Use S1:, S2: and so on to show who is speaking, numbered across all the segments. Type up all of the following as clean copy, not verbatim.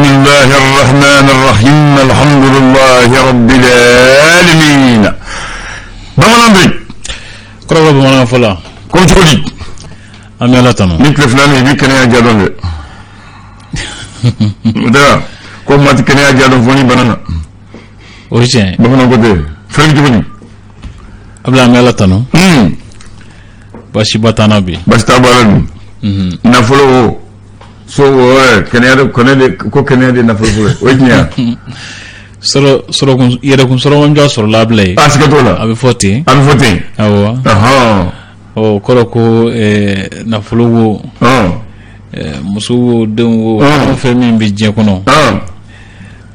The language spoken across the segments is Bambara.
S1: الله الرحمن الرحيم الحمد لله رب العالمين. Bamanan bɛ
S2: Kɔrɔbɔ bamanankan fɔ la.
S1: Ko cogo di?
S2: An bɛ Ala tanu.
S1: Ni tile filanan i bɛ kɛnɛya ja dɔn dɛ. O tɛ wa? Ko maa tɛ kɛnɛya ja dɔn fo ni bana na.
S2: O ye tiɲɛ ye.
S1: Bamananw ko ten. Fɛn cogo di?
S2: Abila, an bɛ Ala tanu. Baasiba t'an na bi.
S1: Baasi t'a bɔ ala dun. Nafolo o so o yɛrɛ kɛnɛya de kɛnɛ de ko kɛnɛya de nafolo fɔlɔ ye. O ye tiɲɛ ye.
S2: Sɔrɔ sɔrɔkun yɛrɛkun sɔrɔ sɔrɔla Abila ye.
S1: A siga t'o la.
S2: A bɛ fɔ ten.
S1: A bɛ fɔ ten.
S2: Awɔ. O kɔrɔ ko nafolo wo, muso wo, denw wo, fɛn o fɛn min bɛ diɲɛ kɔnɔ.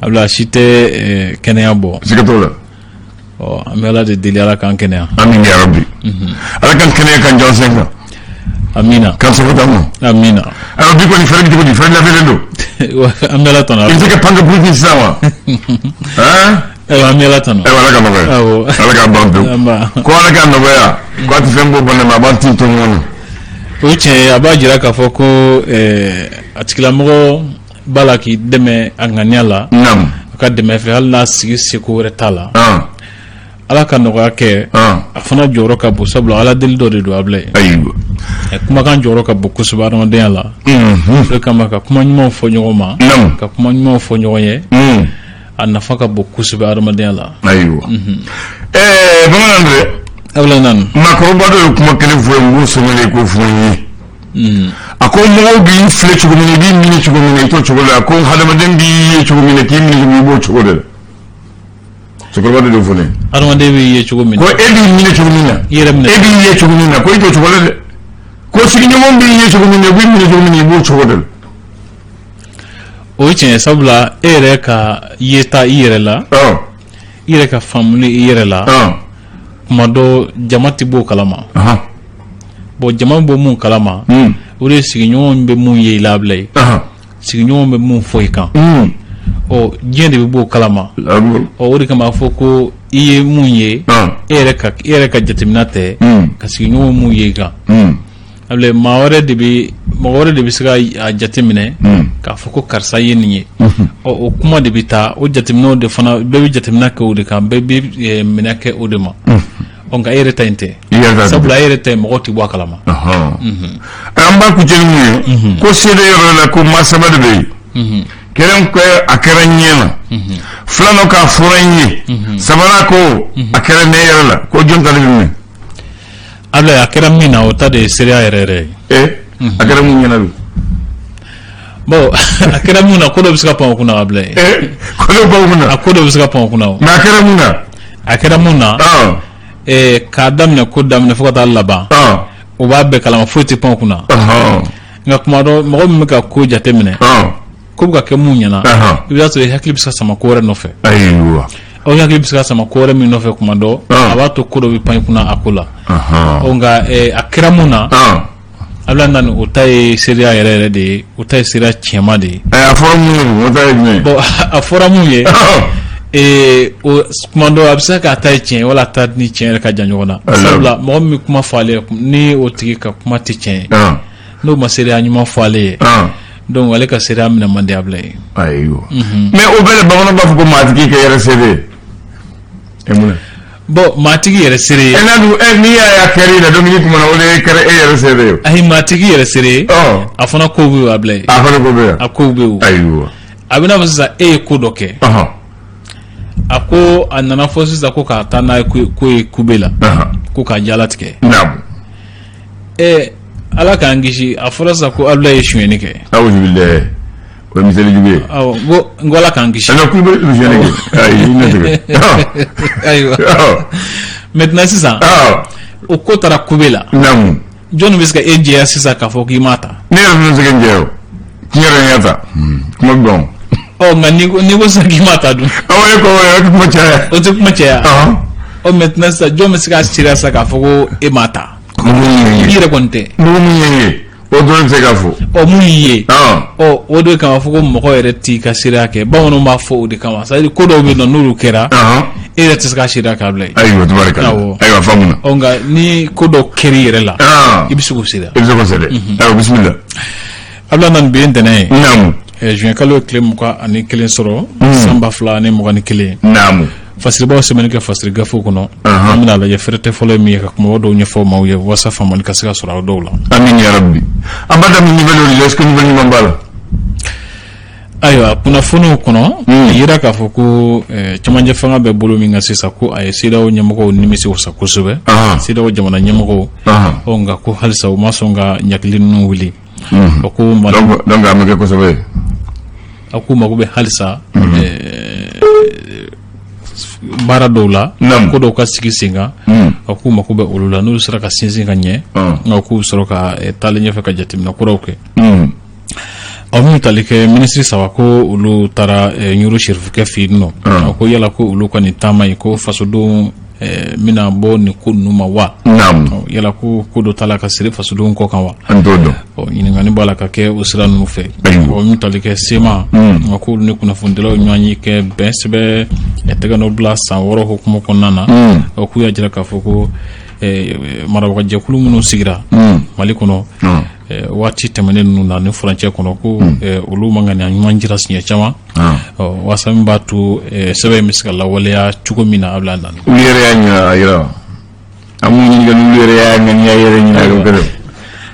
S2: Abila, a si tɛ kɛnɛya bɔ.
S1: Siga t'o la.
S2: Ɔ, an bɛ Ala de deli, Ala k'an kɛnɛya.
S1: Amin ya rabbi. Ala k'an kɛnɛya k'an jɔ sen kan.
S2: Amina.
S1: K'an sago d'an ma.
S2: Amina.
S1: Ayiwa, bi kɔni fɛrɛ bɛ cogo di? Fɛrɛ labɛnnen don.
S2: An bɛ Ala tanu.
S1: I bɛ se ka pan ka buruki sisan wa? Han?
S2: Ayiwa, an bɛ Ala tanu.
S1: Ayiwa, Ala ka nɔgɔya.
S2: Awɔ.
S1: Ala k'a ban pewu.
S2: An ba.
S1: Ko Ala k'a nɔgɔya. Ko a tɛ fɛn bɔ bana ma, a b'an tin to ɲɔgɔn na.
S2: O ye tiɲɛ ye. A b'a jira k'a fɔ ko a tigilamɔgɔ b'a la k'i dɛmɛ a ŋaniya la. A ka dɛmɛ fɛ, hali n'a sigi seko wɛrɛ t'a la. Ala ka nɔgɔya kɛ. A fana jɔyɔrɔ ka bon, sabula Ala deli dɔ de don, Abila ye.
S1: Ayiwa.
S2: Kumakan jɔyɔrɔ ka bon kosɛbɛ adamadenya la. O de kama, ka kuma ɲumanw fɔ ɲɔgɔn ma. Ka kuma ɲumanw fɔ ɲɔgɔn ye. A nafa ka bon kosɛbɛ adamadenya la.
S1: Ayiwa. Ɛɛ, bamanan dɛ.
S2: Abila, nani.
S1: Maakɔrɔba dɔ ye kuma kelen fɔ n b'o sɔngɔ ko fɔ n ye. A ko mɔgɔw b'i filɛ cogo min na, i b'i minɛ cogo min na, i t'o cogo la. A ko hadamaden b'i ye cogo min na, k'i minɛ cogo min na, i b'o cogo de la. Cɛkɔrɔba dɔ de fɔ ne ye.
S2: Adamaden b'i ye cogo min
S1: na. Ko e b'i minɛ cogo min na.
S2: I yɛrɛ minɛ.
S1: E b'i ye cogo min na, ko i t'o cogo la dɛ. Ko sigiɲɔgɔn b'i ye cogo min na, i b'i minɛ cogo min na, i b'o cogo de la.
S2: O ye tiɲɛ ye, sabula e yɛrɛ ka yeta i yɛrɛ la. I yɛrɛ ka faamuli i yɛrɛ la. Kuma dɔ, jama tɛ b'o kalama. Bon, jama bɛ mun kalama? O de ye sigiɲɔgɔnw bɛ mun ye i la, Abila ye. Sigiɲɔgɔnw bɛ mun fɔ i kan. Ɔ, diɲɛ de bɛ b'o kalama. Ɔ, o de kama a fɔ ko i ye mun ye, e yɛrɛ ka jateminɛ tɛ, ka sigiɲɔgɔn mun ye i kan. Abila, maa wɛrɛ de bɛ mɔgɔ wɛrɛ de bɛ se ka a jateminɛ k'a fɔ ko karisa ye nin ye. Ɔ, o kuma de bɛ taa, o jateminɛw de fana, bɛɛ bɛ jateminɛ kɛ o de kan, bɛɛ bɛ minɛ kɛ o de ma. Ɔ, nka e yɛrɛ ta in tɛ, sabula e yɛrɛ ta in, mɔgɔw tɛ bɔ a kalama.
S1: An b'a kuncɛ ni mun ye? Ko seede yɔrɔ la, ko maa saba de bɛ yen. Kelen ko a kɛra n ɲɛ na, filanan k'a fɔra n ye, sabanan ko a kɛra ne yɛrɛ la. Ko jɔn ta de bɛ minɛ?
S2: Abila, a kɛra min na, o ta de ye seereya yɛrɛ yɛrɛ ye.
S1: Ee, a kɛra mun ɲɛna don?
S2: Bon, a kɛra mun na, ko dɔ bɛ se ka pan o kunna, Abila ye.
S1: Ee, ko dɔ b'o kunna.
S2: A ko dɔ bɛ se ka pan o kunna o.
S1: Mais a kɛra mun na?
S2: A kɛra mun na? K'a daminɛ ko daminɛ fo ka taa laban. O b'a bɛɛ kalama, foyi tɛ pan o kunna. Nka kuma dɔ, mɔgɔ min bɛ ka ko jate minɛ, ko bɛ ka kɛ mun ɲɛna, i bɛ taa sɔrɔ i hakili bɛ se ka sama ko wɛrɛ nɔfɛ.
S1: Ayiwa.
S2: Aw hakili bɛ se ka sama ko wɛrɛ min nɔfɛ, kuma dɔ, a b'a to ko dɔ bɛ pan i kunna a ko la. Ɔ, nka a kɛra mun na, Abila nani, o ta ye seereya yɛrɛ yɛrɛ de ye, o ta ye seereya tiɲɛma de ye.
S1: A fɔra mun ye, o ta ye jumɛn ye?
S2: Bon, a fɔra mun ye, o kuma dɔ, a bɛ se k'a ta ye tiɲɛ ye wala a ta ni tiɲɛ yɛrɛ ka jan ɲɔgɔn na, sabula mɔgɔ min bɛ kuma fɔ ale ye, ni o tigi ka kuma tɛ tiɲɛ ye, n'o ma seereya ɲuman fɔ ale ye, donc ale ka seereya minɛ man di, Abila ye.
S1: Ayiwa, mais o bɛɛ la, bamananw b'a fɔ ko maatigi kɛ yɛrɛ seere ye mun na?
S2: Bon, maatigi yɛrɛ seere ye.
S1: E n'a dun e n'i y'a ye a kɛra i la, donc n'i kumana, o de kɛra e yɛrɛ seere ye.
S2: Ayi, maatigi yɛrɛ seere ye. A fana ko bɛ yen, Abila ye.
S1: A fana ko bɛ yen.
S2: A kow bɛ yen.
S1: Ayiwa.
S2: A bɛ n'a fɔ sisan, e ye ko dɔ kɛ. A ko a nana fɔ sisan ko k'a taa n'a ye ko ye kube la. Ko k'a jalatigɛ.
S1: Naamu.
S2: Ɛ, Ala k'an kisi, a fɔra sisan ko Abila ye sonyɛni kɛ.
S1: Awuzubilayi, o ye misali jugu ye.
S2: Awɔ, n ko n ko Ala k'an kisi.
S1: Ɛnɛ k'i bɛ sonyɛni kɛ, ayi, i na tigɛ.
S2: Ayiwa. Maintenant sisan. O ko taara kube la.
S1: Naamu.
S2: Jɔnni bɛ se ka e jɛya sisan k'a fɔ k'i m'a ta?
S1: Ne yɛrɛ fana bɛ se ka n jɛya o. Tiɲɛ yɛrɛ, n y'a ta. Kuma bɛ ban.
S2: Ɔ, nka n'i ko sisan k'i m'a ta dun?
S1: Awɔ, e ko o tɛ kuma caya.
S2: O tɛ kuma caya. Ɔ, maintenant sisan, jɔn bɛ se k'a seereya sisan k'a fɔ ko e m'a ta?
S1: Mɔgɔ min ye.
S2: I yɛrɛ kɔni tɛ.
S1: Mɔgɔ min ye ye, o dɔrɔn bɛ se k'a fɔ.
S2: Ɔ, mun y'i ye? Ɔ, o de kama fɔ ko mɔgɔ yɛrɛ t'i ka seereya kɛ. Bamananw b'a fɔ o de kama, c'est à dire ko dɔw bɛ yen nɔ, n'olu kɛra, e yɛrɛ tɛ se ka seereya k'a bila yen.
S1: Ayiwa, tabarikala. Ayiwa, faamuna.
S2: Ɔ, nka ni ko dɔ kɛr'i yɛrɛ la, i bɛ se k'o seereya.
S1: I bɛ se k'o seereya. Ayiwa, bisimila.
S2: Abila, nani, bi ye ntɛnɛn ye.
S1: Naamu.
S2: Juin kalo ye tile 21 sɔrɔ san 2021.
S1: Naamu.
S2: Fasiribaw sɛbɛnni kɛ fasiri gafew kɔnɔ, an bɛna lajɛ fɛrɛtɛ fɔlɔ ye min ye, ka kumaba dɔw ɲɛfɔ maaw ye walasa faamuyali ka se ka sɔrɔ a dɔw la.
S1: Amin ya rabbi. An b'a daminɛ nouvelle de, est-ce que nouvelle ɲuman b'a la?
S2: Ayiwa, kunnafoniw kɔnɔ, a yira k'a fɔ ko cɛmancɛ fanga bɛ bolo min kan sisan, ko a ye CEDEAO ɲɛmɔgɔw nimisi wasa kosɛbɛ, CEDEAO jamana ɲɛmɔgɔw. Ɔ nka ko halisa u ma sɔn ka ɲangili ninnu wuli. A ko Mali
S1: Donc a ma kɛ kosɛbɛ.
S2: A k'u mago bɛ halisa baara dɔw la, ko dɔw ka sigi sen kan. A k'u mako bɛ olu la, n'olu sera ka sinsin ka ɲɛ, nka k'u sɔrɔ ka taalen ɲɛfɛ ka jateminɛ kuraw kɛ. Aw minnu tali kɛ minisiri saba, ko olu taara Ɲoro Serifukɛ fɛ yen nɔ. A ko yala ko olu ka nin taama in, ko fasodenw bɛna bɔ nin ko ninnu ma wa? Yala ko ko dɔ t'a la ka siri fasodenw kɔ kan wa?
S1: An t'o dɔn.
S2: Ɲininkali b'a la ka kɛ o sira ninnu fɛ. Min tali kɛ CMA, nka k'olu ni kunnafonidilaw ɲɔgɔn ye kɛ bɛn sɛbɛn tɛgɛ bila san 6 hukumu kɔnɔna na. K'u y'a jira k'a fɔ ko marabagajɛkulu minnu sigira Mali kɔnɔ waati tɛmɛnen ninnu na ni furancɛ kɔnɔ, ko olu ma ŋaniya ɲuman jira siɲɛ caman, walasa min b'a to sɛbɛn in bɛ se ka lawaleya cogo min na a bila nana.
S1: Olu yɛrɛ y'a ɲina a yira, an b'u ɲininka n'olu yɛrɛ y'a ŋaniya yɛrɛ ɲina a kɛlɛ.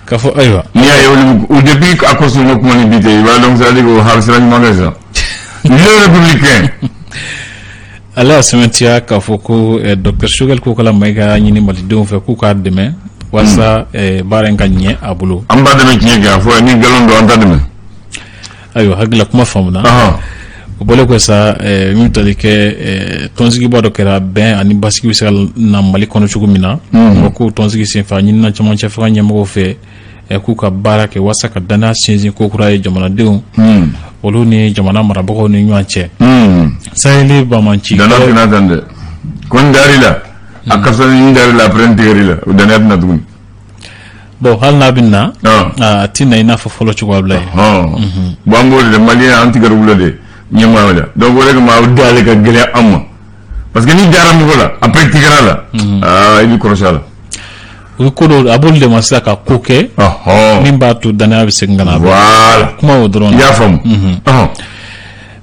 S2: K'a fɔ ayiwa.
S1: N'i y'a ye olu depuis a ko sɔn kuma ni bi tɛ, i b'a dɔn, c'est à dire que o sira ɲuman kɛ sisan, le républicain.
S2: Ale y'a sɛmɛntiya k'a fɔ ko docteur Choguel Kokalla Maïga ɲini malidenw fɛ k'u k'a dɛmɛ walasa baara in ka ɲɛ a bolo.
S1: An b'a dɛmɛ tiɲɛ kɛ, a fɔ ni nkalon don, an t'a dɛmɛ.
S2: Ayiwa, hakilila kuma faamuna. O bɔlen kɔ sa, min tali kɛ tɔnsigiba dɔ kɛra, bɛn ani basigi bɛ se ka na Mali kɔnɔ cogo min na. O ko tɔnsigi senfɛ, a ɲinina cɛmancɛ fanga ɲɛmɔgɔw fɛ k'u ka baara kɛ walasa ka danaya sinsin ko kura ye jamanadenw olu ni jamana marabagaw ni ɲɔgɔn cɛ. Saheli banbaanci.
S1: Danaya tɛna tan dɛ, ko n dar'i la, a ka fisa ni n dar'i la, après n tigɛr'i la, o danaya tɛna tuguni.
S2: Bon, hali n'a bɛ na, a tɛ na i n'a fɔ fɔlɔ cogoya bila ye.
S1: Bon, an b'o de maliyɛn, an tigɛr'u la de ɲɛmaa la, donc o de kama aw d'ale ka gɛlɛn an ma, parce que n'i dara mɔgɔ la, après tigɛra la, aa, i b'i kɔrɔsi a la.
S2: O ye ko dɔw a b'olu de ma sisan ka ko kɛ min b'a to danaya bɛ segin ka na.
S1: Voilà.
S2: Kuma o dɔrɔn.
S1: I y'a faamu.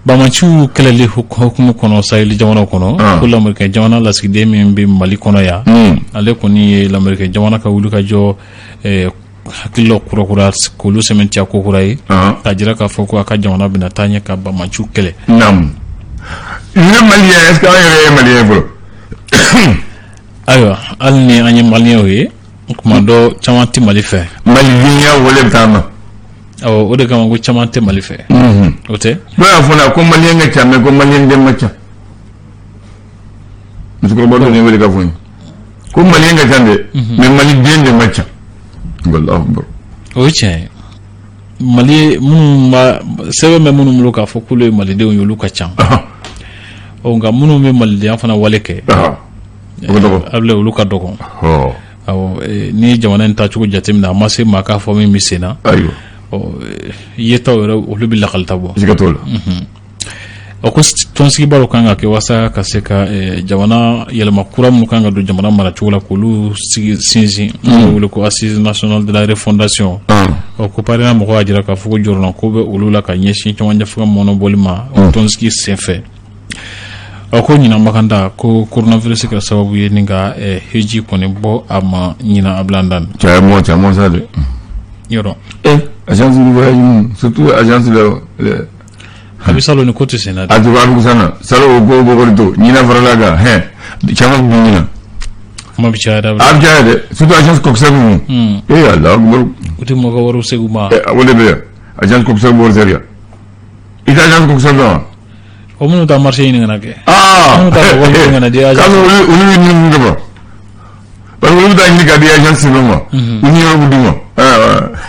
S2: Banbaanciw kɛlɛli hukumu kɔnɔ Saheli jamanaw kɔnɔ, ko lamɛrikɛn jamana lasigiden min bɛ Mali kɔnɔ yan, ale kɔni ye lamɛrikɛn jamana ka wulikajɔ hakililaw kurakura k'olu sɛmɛntiya ko kura ye, k'a jira k'a fɔ ko a ka jamana bɛna taa ɲɛ ka banbaanciw kɛlɛ.
S1: Naamu. Ne maliyɛn, est ce que an yɛrɛ ye maliyɛn fɔlɔ?
S2: Ayiwa, hali ni an ye maliyɛnw ye, kuma dɔ caman tɛ Mali fɛ.
S1: Malidenya wale bɛ taa na.
S2: Awɔ, o de kama ko caman tɛ Mali fɛ. O tɛ.
S1: Dɔw y'a fɔ ne ko maliyɛn ka ca, mais ko maliyɛn den ma ca. Musokɔrɔba dɔ ne wele ka fɔ n ye ko maliyɛn ka ca dɛ, mais maliden de ma ca. Allahu akbar.
S2: O ye tiɲɛ ye. Mali minnu b'a sɛbɛn bɛ minnu bolo k'a fɔ k'olu ye malidenw ye, olu ka ca. Ɔ nka minnu bɛ malidenya fana wale kɛ, a olu ka dɔgɔ. Awɔ, n'i ye jamana in taacogo jateminɛ, a ma se maa k'a fɔ min bɛ sen na.
S1: Ayiwa.
S2: Ɔ yetaw yɛrɛ, olu bɛ lakalita bɔ.
S1: Siga t'o la.
S2: O ko tɔnsigiba dɔ kan ka kɛ walasa ka se ka jamana yɛlɛma kura minnu kan ka don jamana maracogo la, k'olu sigi sinsin, n'o bɛ wele ko assise nationale de la refondation. Ɔ ko PARENA mɔgɔw y'a jira k'a fɔ ko jɔrɔna ko bɛ olu la ka ɲɛsin cɛmancɛ fanga mɔnɔbɔli ma o tɔnsigi senfɛ. Ɔ ko ɲinan makanda, ko coronavirus kɛra sababu ye ni ka hiji kɔni bɔ a ma ɲinan a bila dan.
S1: Caman caman sa dɛ.
S2: Yɔrɔ.
S1: Agence de voyage, surtout agence de
S2: A bɛ salon ni ko tɛ sen na.
S1: A tugu a bɛ sanna salon, o ko bɔgɔli to ɲinan farala kan hɛn caman bɛ ɲinan.
S2: Kuma bɛ caya dɛ.
S1: A bɛ caya dɛ, surtout agence coxeur ninnu. Ee Alahu akibaru.
S2: U tɛ mɔgɔ wariw segin u ma.
S1: O de bɛ yan, agence coxeur b'o sariya. I tɛ agence coxeur dɔn wa?
S2: O minnu taa marché ɲini ka na kɛ.
S1: Aa,
S2: minnu taa mɔgɔ ɲini ka na di agence.
S1: Olu bɛ ɲini mun kama? Parce que olu bɛ taa ɲini ka di agence sɛbɛn ma. U ɲiyɔrɔ bɛ d'u ma.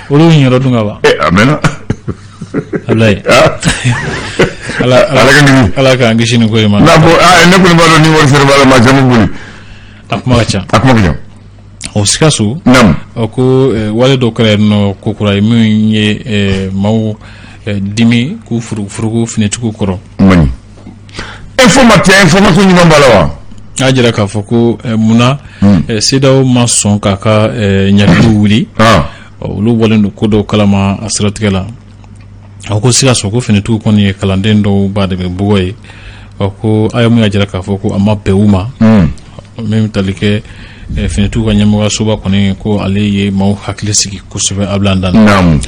S2: Olu ɲiyɔrɔ dun ka ban.
S1: A mɛnna.
S2: Ablaye. Ala
S1: Ala ka kisi.
S2: Ala k'an kisi nin ko in ma.
S1: N'a ko aa, ne kɔni b'a dɔn ni wari sera b'a la, maa caman boli.
S2: A kuma ka ca.
S1: A kuma ka ca.
S2: O Sikaso.
S1: Naamu.
S2: O ko wale dɔ kɛra yen nɔ ko kura ye min ye maaw dimi k'u furugufurugu finitigiw kɔrɔ.
S1: Man ɲi. Info matin, information ɲuman b'a la wa?
S2: A jira k'a fɔ ko munna CEDEAO ma sɔn k'a ka ɲangiliw wuli. Olu bɔlen don ko dɔw kalama a siratigɛ la. A ko Sikaso ko finitigiw kɔni ye kalanden dɔw ba de bɛ bugɔ ye. Ɔ ko AEEM y'a jira k'a fɔ ko a ma bɛn u ma. Min bɛ tali kɛ finitigiw ka ɲɛmɔgɔyasoba kɔni, ko ale ye maaw hakili sigi kosɛbɛ, Ablaye Dan.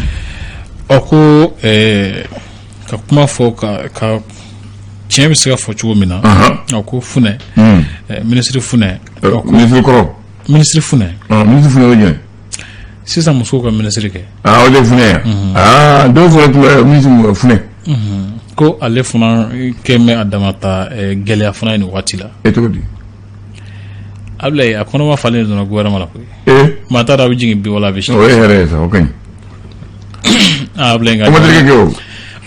S2: Ɔ ko ka kuma fɔ ka tiɲɛ bɛ se ka fɔ cogo min na, a ko Funɛ, minisiri Funɛ.
S1: Minisiri kɔrɔ.
S2: Minisiri Funɛ.
S1: Minisiri Funɛ o jɔn?
S2: Sisan musow ka minisiri kɛ.
S1: Aa, o de Funɛ yan. Aa, dɔw fɔra tun bɛ minisiri Funɛ.
S2: Ko ale fana kɛ bɛ a dama ta gɛlɛya fana ye nin waati la.
S1: E, cogo di?
S2: Ablaye, a kɔnɔma falen donna gouvernement la koyi. Maa t'a dɔn a bɛ jigin bi wala a bɛ sini.
S1: O ye hɛrɛ ye sa, o ka ɲi.
S2: Aa, Ablaye, nka
S1: O ma deli ka kɛ o.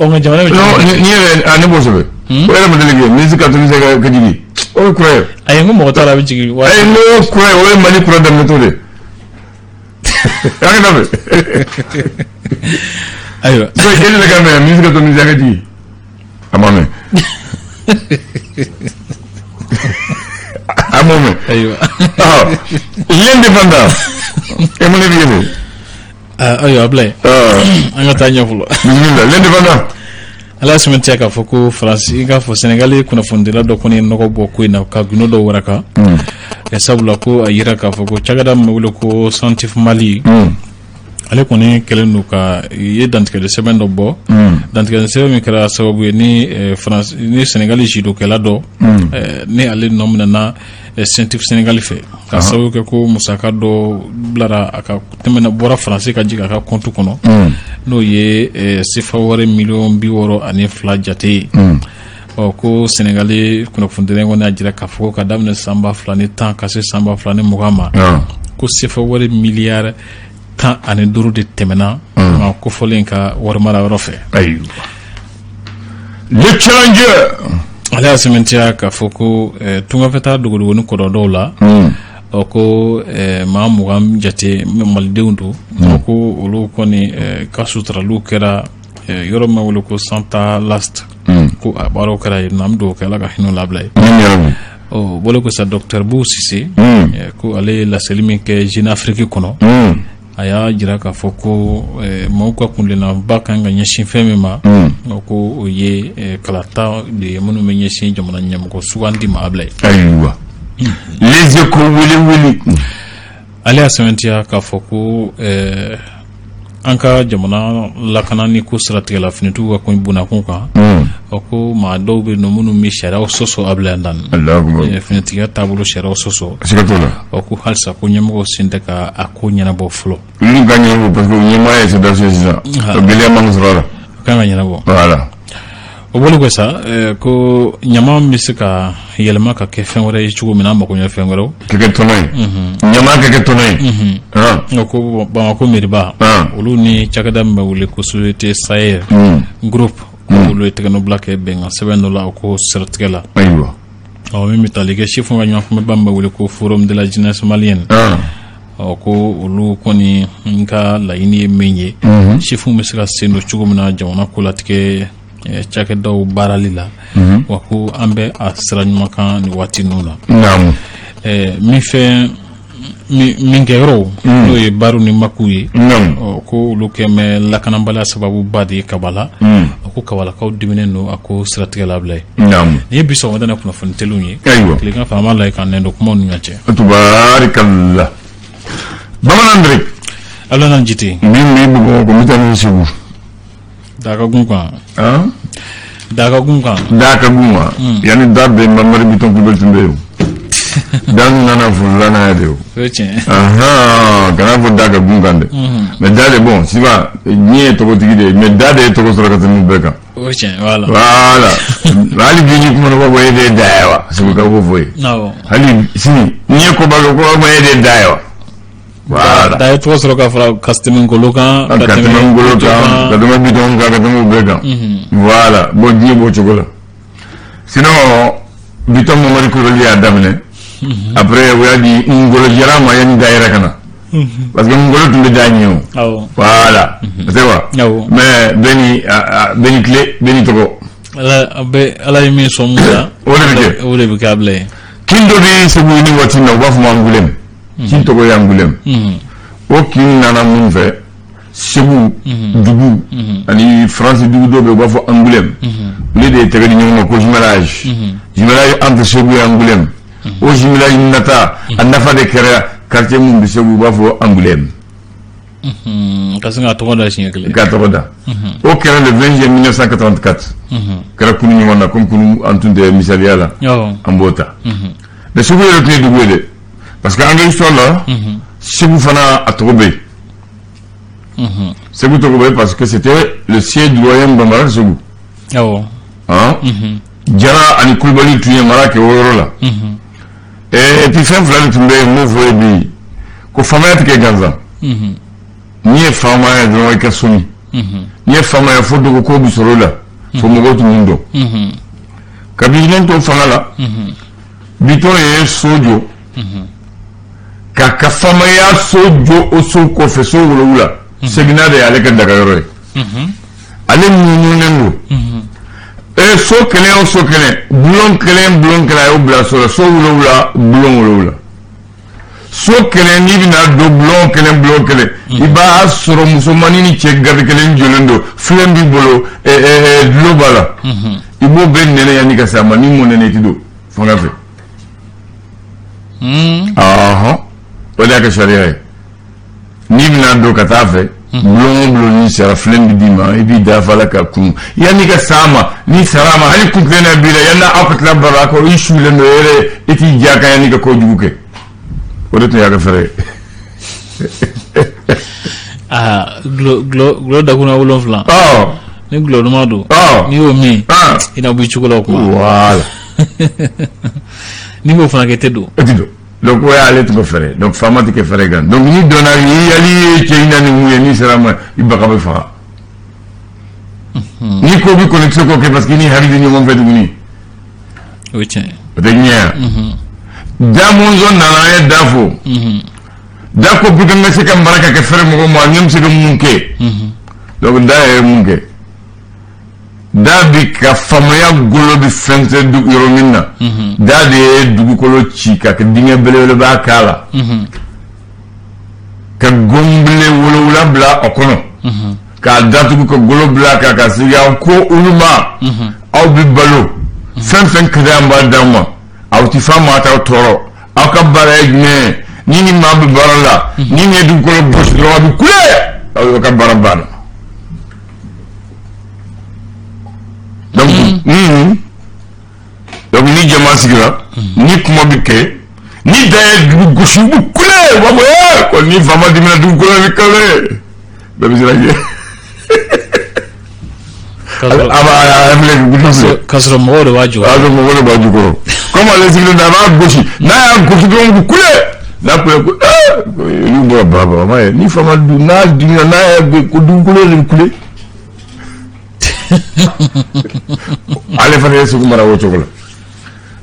S2: Ɔ, nka jamana bɛ
S1: Non, ni yɛrɛ a ne b'o sɛbɛn. O yɛrɛ ma deli kɛ minisiri ka to se ka jigin. O ye kura ye.
S2: Ayi, n ko mɔgɔ t'a dɔn a bɛ jigin waati.
S1: Ayi, n ko kura ye, o ye Mali kura daminɛtɔ de ye. An ka daminɛ.
S2: Ayiwa.
S1: So e de ka mɛn minisiri ka to minisiri ka jigin. A ma mɛn. A ma mɛn.
S2: Ayiwa.
S1: L'Indépendant. E mun de bɛ yen?
S2: Ayiwa Ablaye, an ka taa ɲɛ fɔlɔ.
S1: Bisimila, L'Indépendant.
S2: Ala y'a sɛmɛntiya k'a fɔ ko Faransi, i k'a fɔ Senegali kunnafonidila dɔ kɔni ye nɔgɔ bɔ ko in na ka gundo dɔ waraka. Sabula ko a yira k'a fɔ ko cakɛda min bɛ wele ko Centif Mali, ale kɔni kɛlen don ka ye dantigɛli sɛbɛn dɔ bɔ, dantigɛli sɛbɛn min kɛra sababu ye ni Faransi ni Senegali judokɛla dɔ ni ale nɔ minɛna Centif Senegali fɛ, ka sababu kɛ ko musaka dɔ bilara a ka tɛmɛna bɔra Faransi ka jigin a ka compte kɔnɔ, n'o ye sefa wari miliyɔn 62 jate ye. Ɔ, ko Senegali kunnafonidila kɔni y'a jira k'a fɔ ka daminɛ san 2010 ka se san 2020 ma, ko sefa wari miliyari 15 de tɛmɛna maa kofɔlen ka wari mara yɔrɔ fɛ.
S1: Ayiwa. Le Challenger.
S2: Ale y'a sɛmɛntiya k'a fɔ ko tungafɛtaa dogodogonin kɔdɔ dɔw la, ɔ ko maa 20 jate malidenw don. Ɔ, ko olu kɔni ka suturaliw kɛra yɔrɔ min wele ko Santa Last, ko a baaraw kɛra yen nɔ. An bɛ dugawu kɛ, Ala ka hinɛ labila ye. Ɔ bɔlen ko sa, docteur Bou Cissé, ko ale ye laseli min kɛ Jeune Afrique kɔnɔ, a y'a jira k'a fɔ ko maaw ka kuntilennaba kan ka ɲɛsin fɛn min ma, ko o ye kalata de ye minnu bɛ ɲɛsin jamana ɲɛmɔgɔ sugandi ma, Ablaye.
S1: Ayiwa. Les Échos, wele wele.
S2: Ale y'a sɛmɛntiya k'a fɔ ko an ka jamana lakana ni ko siratigɛ la, finitigiw ka ko bonnakun kan, ɔ ko maa dɔw bɛ yen nɔ minnu bɛ sariyaw sɔsɔ, Ablaye Dan, finitigiya taabolo sariyaw sɔsɔ.
S1: Siga t'o la.
S2: Ɔ, ko halisa ko ɲɛmɔgɔw sen tɛ ka a ko ɲɛnabɔ fɔlɔ.
S1: Olu ka ɲɛnabɔ parce que ɲɛmaa ye sɔrɔdasi ye sisan. Gɛlɛya man sɔrɔ a la.
S2: O kan ka ɲɛnabɔ.
S1: Voilà.
S2: O bɔlen kɔ sa, ko ɲama bɛ se ka yɛlɛma ka kɛ fɛn wɛrɛ ye cogo min na, an mako ɲɛ fɛn wɛrɛw.
S1: Ka kɛ tɔnɔ ye. Ɲama ka kɛ tɔnɔ ye.
S2: Nka ko Bamakɔ meriba, olu ni cakɛda min bɛ wele ko Société Sahel Groupe, ko olu ye tɛgɛnɔbila kɛ bɛnkan sɛbɛn dɔ la, o ko siratigɛ la.
S1: Ayiwa.
S2: Ɔ, min bɛ tali kɛ sifinw ka ɲɔgɔn kunbɛba min bɛ wele ko Forum de la jeunesse malienne, ɔ ko olu kɔni n ka laɲini ye min ye, sifinw bɛ se ka sen don cogo min na jamana kolatigɛ cakɛdaw baarali la, wa ko an bɛ a sira ɲuman kan nin waati ninnu na. Min fɛn min kɛ yɔrɔw, n'o ye bariw ni makuw ye, ɔ ko olu kɛ bɛ lakanabaliya sababuba de ye Kabala. A ko Kabalakaw diminen don a ko siratigɛ la, Ablaye. Nin ye bi sɔgɔmada in kunnafoni teliw ye.
S1: Ayiwa.
S2: Tilegan fɛ, an b'a lajɛ k'an nɛn don kumaw ni ɲɔgɔn cɛ.
S1: Tubaarikala. Bamanan Diri.
S2: Ala n'an jite.
S1: Min bɛ Bamakɔ, n bɛ taa ni Segu.
S2: Dakagun kan. Dakagun kan.
S1: Dakagun wa. Yanni da bɛ Mamari Bitɔn Kulubali tun bɛ yen. Da nana furula n'a ye de o.
S2: O ye tiɲɛ.
S1: Kana fɔ da ka gun kan dɛ. Mais da de, bon, sisan diɲɛ ye tɔgɔtigi de ye, mais da de ye tɔgɔ sɔrɔ ka tɛmɛ bɛɛ kan.
S2: O ye tiɲɛ, voilà.
S1: Voilà. Hali bi ni kuma dɔ b'a fɔ e de ye da ye wa. Segukaw b'o fɔ ye.
S2: Awɔ.
S1: Hali sini n'i ye koba kɛ ko b'a fɔ e de ye da ye wa. Voilà.
S2: Da ye tɔgɔ sɔrɔ ka fara ka tɛmɛ Ngolo kan.
S1: Ka tɛmɛ Ngolo kan, ka tɛmɛ Bitɔn kan, ka tɛmɛ o bɛɛ kan. Voilà. Bon, diɲɛ b'o cogo la. Sinon Bitɔn Mamari Kulubali y'a daminɛ. Après o y'a di Ngolo Jara ma yanni da yɛrɛ ka na. Parce que Ngolo tun bɛ da ɲɛ o.
S2: Awɔ.
S1: Voilà. C'est quoi?
S2: Awɔ.
S1: Mais bɛɛ ni bɛɛ ni tile, bɛɛ ni tɔgɔ.
S2: Ala bɛ Ala ye min sɔn mun na.
S1: O de bɛ kɛ.
S2: O de bɛ kɛ, Ablaye.
S1: Kin dɔ bɛ Segu ni waati in na, u b'a fɔ ma Angulɛmu. Kin tɔgɔ ye Angulɛmu. O kin nana mun fɛ? Segu dugu ani Faransi dugu dɔ bɛ yen, u b'a fɔ Angoulême, olu de ye tɛgɛ di ɲɔgɔn ma ko jumelage, jumelage entre Segu et Angoulême. O jumelage nata, a nafa de kɛra quartier mun bɛ Segu, u b'a fɔ Angoulême.
S2: Ka sin k'a tɔgɔ da siɲɛ kelen.
S1: K'a tɔgɔ da. O kɛra le 20 juillet 1984, kɛra kunu ɲɔgɔn na. Comme kunu an tun tɛ misaliya la, an b'o ta. Mais Segu yɛrɛ tun ye dugu ye dɛ, parce que an ka histoire la, Segu fana a tɔgɔ bɛ yen. Segu tɔgɔ bɛ yen parce que c'était le siège du royaume bambara de Segu. Han, Jara ani Kulubali tun ye mara kɛ o yɔrɔ la. Et puis fɛn fila de tun bɛ yen, n b'o fɔ ye bi, ko faamaya tɛ kɛ gansan. N'i ye faama ye dɔrɔn, i ka soni. N'i ye faama ye, fo dogo ko bɛ sɔrɔ o la, fo mɔgɔw tun b'u dɔn. Kabini ɲɛ to fanga la, Bitɔn ye so jɔ k'a ka faamaya so jɔ. O so kɔfɛ, so 7, Seginna de y'ale ka dagayɔrɔ ye. Ale munununen don. So kelen o so kelen, bulon kelen, bulon kelen, a y'o bila so la. So 7, bulon 7. So kelen, n'i bɛna don bulon kelen, bulon kelen, i b'a sɔrɔ musomannin ni cɛ garde kelen jɔlen don, filen b'i bolo, dulon b'a la. I b'o bɛɛ nɛnɛ yanni ka se a ma. N'i m'o nɛnɛ, i ti don fanga fɛ. Ɔhɔn, o de y'a kɛ sariya ye. N'i bɛna don ka taa fɛ, bulon o bulon, n'i sara, filen bɛ d'i ma, i b'i da fa la ka kun yanni ka s'a ma. N'i sara a ma, hali kun tilenna b'i la, yanni aw ka tila baro a kɔ, i sulen don yɛrɛ, i t'i ja kan yanni ka kojugu kɛ. O de tun y'a ka fɛɛrɛ ye.
S2: Aa, gulɔ dakuna 7. Ni gulɔ duman don, n'i y'o min, i na bɔ i cogo la o kuma.
S1: Voilà.
S2: N'i m'o fana kɛ, i tɛ don.
S1: E ti don. Donc o y'ale tun ka fɛɛrɛ. Donc faama tɛ kɛ fɛɛrɛ kan. Donc n'i donna, i yali ye cɛ in na ni mun ye, n'i sera a ma, i baga bɛ faga. N'i ko b'i kɔni tɛ se k'o kɛ, parce que i ni hakili tɛ ɲɔgɔn fɛ tuguni.
S2: O ye tiɲɛ ye.
S1: O tɛ ɲɛ yan. Da Mɔnzɔn nana, an ye da fo. Da ko pour que n ka se ka mara ka kɛ fɛrɛ mɔgɔ ma, n bɛ se ka mun kɛ? Donc da yɛrɛ ye mun kɛ? Da bi ka faamaya golo bi fɛnsɛn yɔrɔ min na, da de ye dugukolo ci ka kɛ dingɛ belebeleba k'a la, ka gonbile 7 bila a kɔnɔ, k'a datugu, ka golo bila ka sigi. Aw ko olu ma, aw bi balo fɛn fɛn ka di, an b'a d'aw ma, aw ti fa maa t'aw tɔɔrɔ. Aw ka baara ye jumɛn ye? Ni ni maa bɛ baara la, ni nin ye dugukolo gosi dɔrɔn, a bɛ kule, aw ka baara banna. Donc ni jama sigira, ni kuma bɛ kɛ, ni da ye dugu gosi, u bɛ kule, u b'a fɔ ee, ko ni faama dimina, dugukolo bɛ kale, bɛɛ bɛ siran ɲɛ. A b'a a filɛ.
S2: K'a sɔrɔ mɔgɔw de b'a jukɔrɔ.
S1: A mɔgɔw de b'a jukɔrɔ. Comme ale sigilen don, a b'a gosi. N'a y'a gosi dɔrɔn, u bɛ kule. N'a kule ko ee, olu bɔra baba ma ye. Ni faama dun n'a dimina, n'a y'a ko dugukolo de bɛ kule. Ale fana ye Segu mara o cogo la.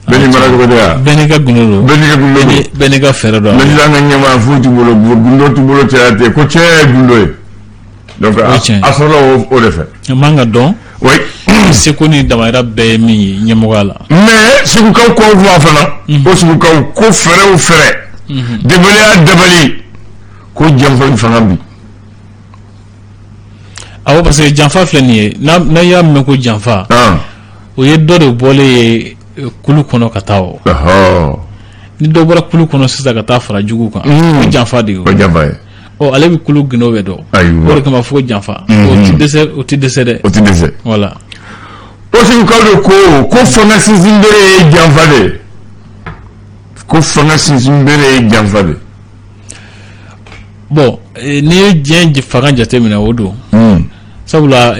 S1: Bɛɛ n'i mara cogo tɛ wa?
S2: Bɛɛ n'i ka gundo don.
S1: Bɛɛ n'i ka gundo don.
S2: Bɛɛ n'i ka fɛɛrɛ don.
S1: Mais sisan an ka ɲɛmaa foyi t'u bolo, gundo t'u bolo, cɛya tɛ ko cɛya ye gundo ye. Donc a sɔrɔla o de fɛ.
S2: A man ka dɔn.
S1: Oui.
S2: Seko ni damayira bɛɛ ye min ye ɲɛmɔgɔya la.
S1: Mais Segukaw ko kuma fana. Ko Segukaw ko fɛɛrɛ o fɛɛrɛ. Dabali dabali ko janfa fanga bi.
S2: Awɔ, parce que janfa filɛ nin ye, n'a y'a mɛn ko janfa, o ye dɔ de bɔlen ye kulu kɔnɔ ka taa. O ni dɔ bɔra kulu kɔnɔ sisan ka taa fara jugu kan, o janfa de ye.
S1: O janfa ye.
S2: Ɔ, ale bɛ kulu gundo bɛɛ dɔn.
S1: Ayiwa.
S2: O de kama fo janfa. O ti dɛsɛ, o ti dɛsɛ dɛ.
S1: O ti dɛsɛ.
S2: Voilà.
S1: O Segukaw de ko fanga sinsin bere ye janfa de ye. Ko fanga sinsin bere ye janfa de ye.
S2: Bon, n'i ye diɲɛ fanga jateminɛ, o don. Sabula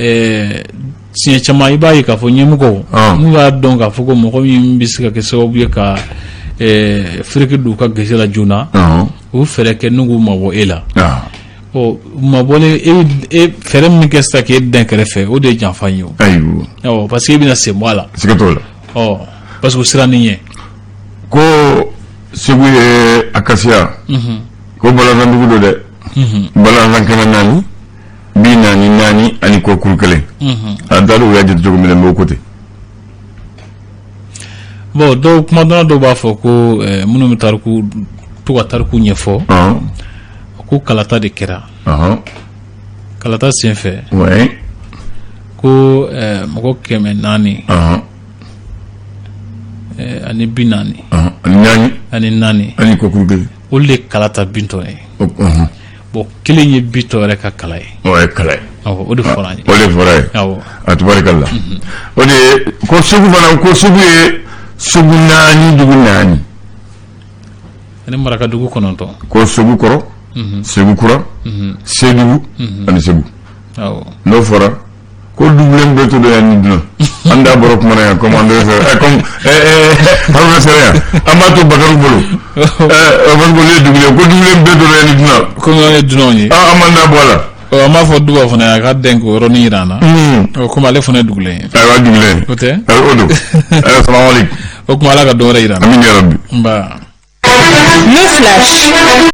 S2: siɲɛ caman i b'a ye k'a fɔ ɲɛmɔgɔw n'u y'a dɔn k'a fɔ ko mɔgɔ min bɛ se ka kɛ sababu ye ka fereke don u ka gese la joona, u fɛɛrɛ kɛ n'u k'u mabɔ e la. Ɔ, mabɔlen e, fɛɛrɛ min kɛ sisan k'e dɛn kɛrɛfɛ, o de ye janfa ye o.
S1: Ayiwa.
S2: Ɔ, parce que e bɛna sen bɔ a la.
S1: Siga t'o la.
S2: Ɔ, parce que o siran ɲɛ.
S1: Ko Segu ye akasiya. Ko balanzandugu don dɛ. Balanzan 444 ani kɔ kuru kelen. An t'a dɔn u y'a jate cogo min na, mais o ko ten.
S2: Bon, dɔw kumadɔnna dɔw b'a fɔ ko minnu bɛ tariku to ka tariku ɲɛfɔ, ko kalata de kɛra. Kalata senfɛ.
S1: Oui.
S2: Ko mɔgɔ 400 ani 40.
S1: Ani naani.
S2: Ani naani.
S1: Ani kɔkuru kelen.
S2: Olu de kala ta Bitɔn ye. Bon, kelen ye Bitɔn yɛrɛ ka kala ye.
S1: O ye kala ye.
S2: Awɔ, o de fɔra an ye.
S1: O de fɔra ye.
S2: Awɔ.
S1: A tubarikala. O de ye ko Segu fana, ko Segu ye sugu naani, dugu naani.
S2: Ani marakadugu 9.
S1: Ko Segu kɔrɔ, Segu kura, Sedugu ani Segu.
S2: Awɔ.
S1: N'o fɔra ko dugulen bɛɛ to don yan ni dunan, an da bɔra kuma na yan, comme an sera, comme Haruna sera yan, an b'a to Bakari bolo, parce que olu ye dugulen, ko dugulen bɛɛ to don yan ni dunan.
S2: Komi an ye dunanw ye.
S1: An m'an da bɔ a la.
S2: An b'a fɔ Duba fana ye, a ka den k'o yɔrɔnin jira an na. Komi ale fana ye dugulen ye.
S1: Ayiwa, dugulen.
S2: O tɛ.
S1: O don. Salaamaaleykum.
S2: O tuma, Ala ka dɔ wɛrɛ jira an
S1: na. Amiina yarabi.
S2: Nba.
S3: Le flash.